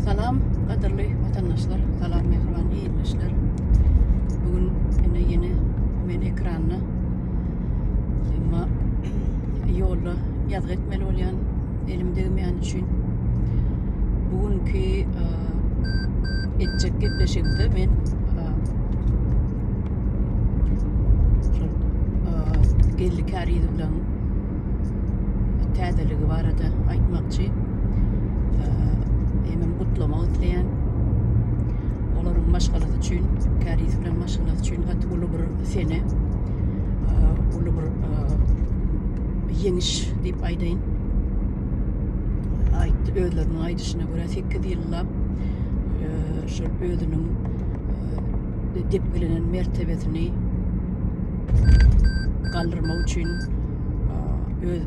Salam gadyrly watandaşlar, salam mähriban ildeşler. Bu gün ine ýene men ekranda. Emma ýolda ýazgy etmeli bolýan, elim degmeýän üçin. Bu günki e, etjek gepleşigimde men e, şol e, Geldi Kärizow bilen täzeligi barada aýtmakçy. Hemem gutlamak isleýän. Olaryň maşgalasy üçin, Kärizow bilen maşgalasy üçin gaty uly bir sene, uly bir ýeňiş diýip aýdaýyn. Aýtdy özleriniň aýdyşyna görä 8 ýyllap şol özüniň depgilenen mertebesini galdyrmak üçin öz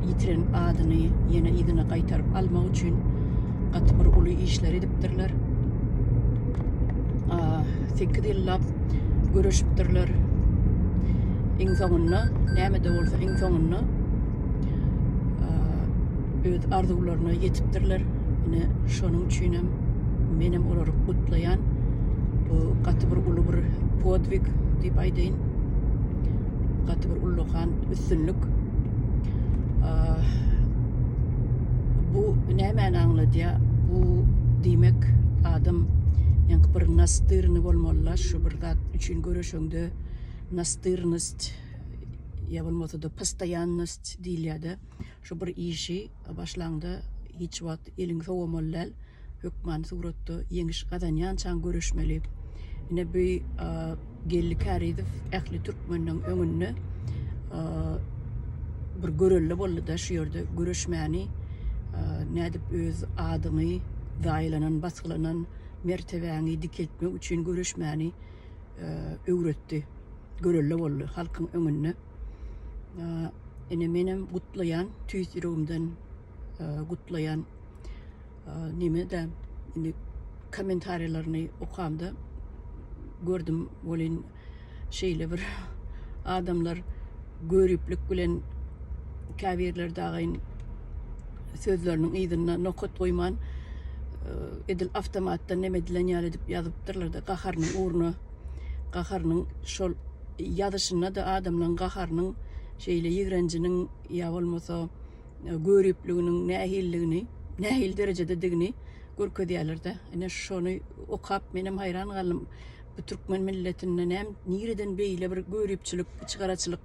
ýitiren adyny ýene yzyna gaýtaryp almak üçin gaty bir uly işler edipdirler. 8 ýyllap göreşipdirler. Iň soňunda näme-de bolsa iň soňunda öz arzuwlaryna ýetipdirler. Ine şonuň üçin hem menem olary gutlaýan. Bu gaty bir uly bir podwig diýip aýdaýyn. Gaty bir ullakan üstünlik. Bu nämäni aňladýar? Bu diýmek adam ýaňky bir nastyrny bolmalylar şu bir zat üçin göreşeňde nastyrnost ýa bolmasa-da postoýannost diýilýär-de. Şu bir işi başlaňda hiç wagt eliňi sowamaly däl. Hökmany suratda ýeňiş gazanýançaň göreşmeli. Ine bu Geldi Kärizow ähli türkmenleň öňünde bir görelde boldy-da şu ýerde göreşmäni nädip öz adyňy zaýalanan, basgylanan mertebäňi dikeltmek üçin göreşmäni öwretdi. Görelde boldy halkyň öňünde. Ine menem gutlaýan tüýs ýüregimden gutlaýan. Neme-de indi kommentariýalaryny okamda gördüm welin şeýle bir adamlar göriplik bilen käbirleri dagyn sözleriniň yzynda nokat goýman edil awtomatdan neme edilen ýaly edip ýazypdyrlar-da gaharynyň ugruna gaharynyň şol ýazyşynda-da adamlaryň gaharynyň şeýle ýigrenjiniň ýa bolmasa göripliginiň nähilidigini, nähili derejededigini görkezýärler-de. Ine şony okap menem haýran galdym. Bu türkmen milletinde näme nireden beýle bir göripçilik, içgaraçylyk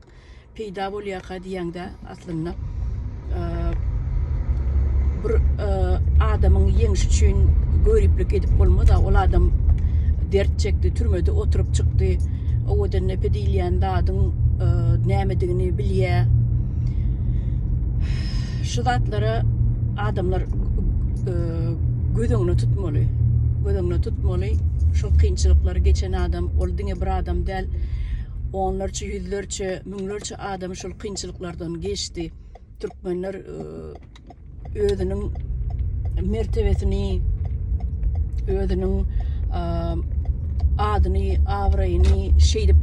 peýda bolýarka diýýäňde aslynda bir adamyň ýeňşi üçin göriplik edip bolmaz-a. Ol adam dert çekdi, türmede oturyp çykdy. Owadandepe diýilýän zadyň nämedigini bilýär. Şu zatlara adamlar göz öňüne tutmaly. Göz öňüne tutmaly. Şol kynçylyklary geçen adam, ol diňe bir adam däl, onlarça, ýüzlerçe, müňlerçe adam şol kynçylyklardan geçdi. Türkmenler özüniň mertebesini, özüniň adyny, abraýyny şeýdip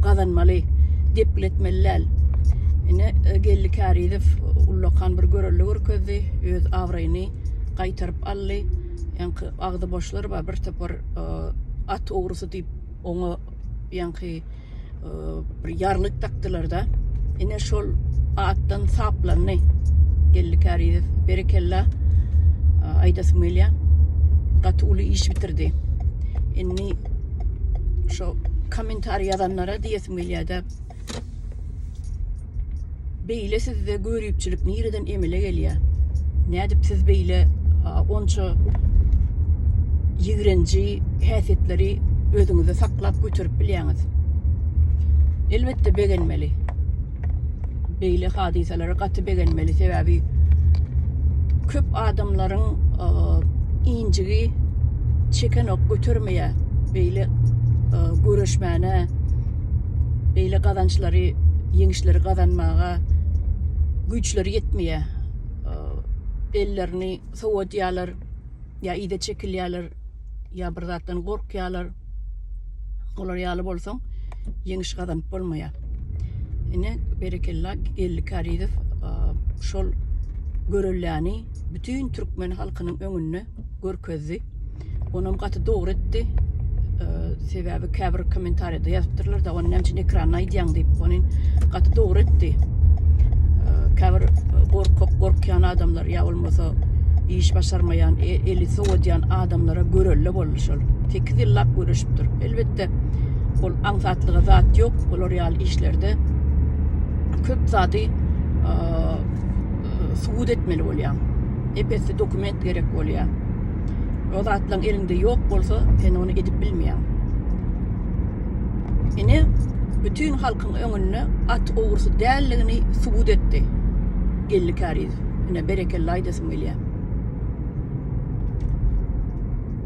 gazanmaly, depletmeli däl. Ine Geldi Kärizow ullakan bir görelde görkezdi, öz abraýyny gaýtaryp aldy. Ýaňky agzy boşlar bar, bir topar at ogrusy diýip oňa ýaňky bir ýarlyk dakdylar-da. Ine şol atdan saplandy. Geldi Kärizow. Berekella. Aýdasym gelýär. Gaty uly iş bitirdi. Indi şo kommentariý ýazanlara diýesim gelýär-de. Beýle sizde göripçilik nireden emele gelýär? Nädip siz beýle onça ýigrenji häsiýetleri özüňizde saklap göterip bilýäňiz? Elbetde begenmeli. Beýle hadysalara gaty begenmeli, sebäbi köp adamlaryň injigi çekenok, götermeýär beýle göreşmäne. Beýle gazançlary, ýeňişleri gazanmaga güýçleri ýetmeýär. Ellerini sowadýarlar, ýa yza çekilýärler, ýa bir zatdan gorkýarlar. Olar ýaly bolsaň, ýeňiş gazanyp bolmaýar. Ine, berekella Geldi Kärizow şol görelläni bütin türkmen halkynyň öňünde. görkezdi. Onam gaty dogry etdi. Sebäbi käbir kommentariýada ýazypdyrlar-da, ony näme üçin ekranda aýdýaň diýip, ony gaty dogry etdi. Käbir gorkak, gorkýan adamlar ýa bolmasa iş başarmaýan, e, eli sowadýan adamlara görelde boldy şol. 8 ýyllap göreşipdir. Elbetde, ol aňsatlyga zat ýok, olar ýaly işlerde köp zady subut etmeli bolýaň. Ep-esli dokument gerek bolýar. O zatlaryň eliňde ýok bolsa, sen ony edip bilmeýäň. Ine, bütin halkyň öňünde at ogrusy däldigini subut etdi. Geldi Kärizow. Ine, berekella aýdasym gelýär.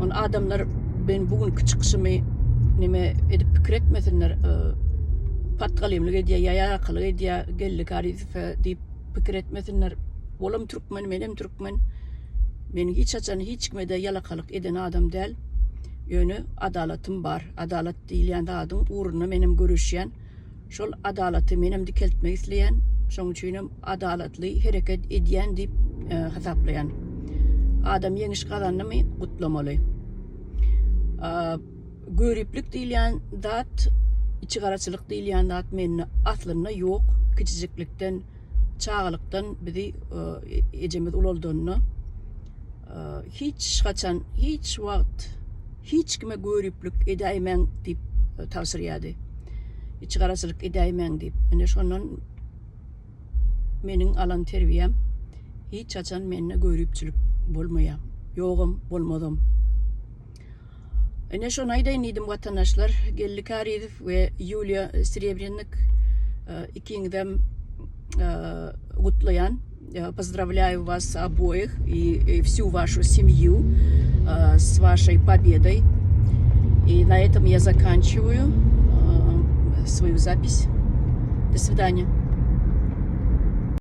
Ony adamlar ben bu günki çykyşymy neme edip pikir etmesinler, e, patgalymlyk edýär, ýa ýarakalyk edýär Geldi Kärizow diýip pikir etmesinler. Olam türkmen, menem türkmen. Men hiç haçan hiç kime-de ýalakalyk eden adam däl. Ýöne adalatym bar. Adalat diýilýän zadyň ugrunda menem göreşýän. Şol adalaty menem dikeltmek isleýän. Şoň üçinem adalatly hereket edýän diýip e, hasaplaýan. Adam ýeňiş gazandymy, gutlamaly. Göriplik diýilýän zat, içigaraçylyk diýilýän zat mende aslynda ýok. Kiçijiklikden Çagalykdan bizi ejemiz ulaldanda hiç haçan, hiç wagt hiç kime göriplik edäýmäň diýip tabşyrýardy. Içigaraçylyk edäýmäň diýip. Ine şondan meniň alan terbiýäm hiç haçan mende göripçilik bolmaýar. Ýogam, bolmazam. Ine şony aýdaýyn diýdim watandaşlar. Geldi Kärizow we Ýuliýa Srebrýennik ikiňizem gutlaýan. Поздравляю вас обоих и всю вашу семью с вашей победой. И на этом я заканчиваю свою запись. До свидания.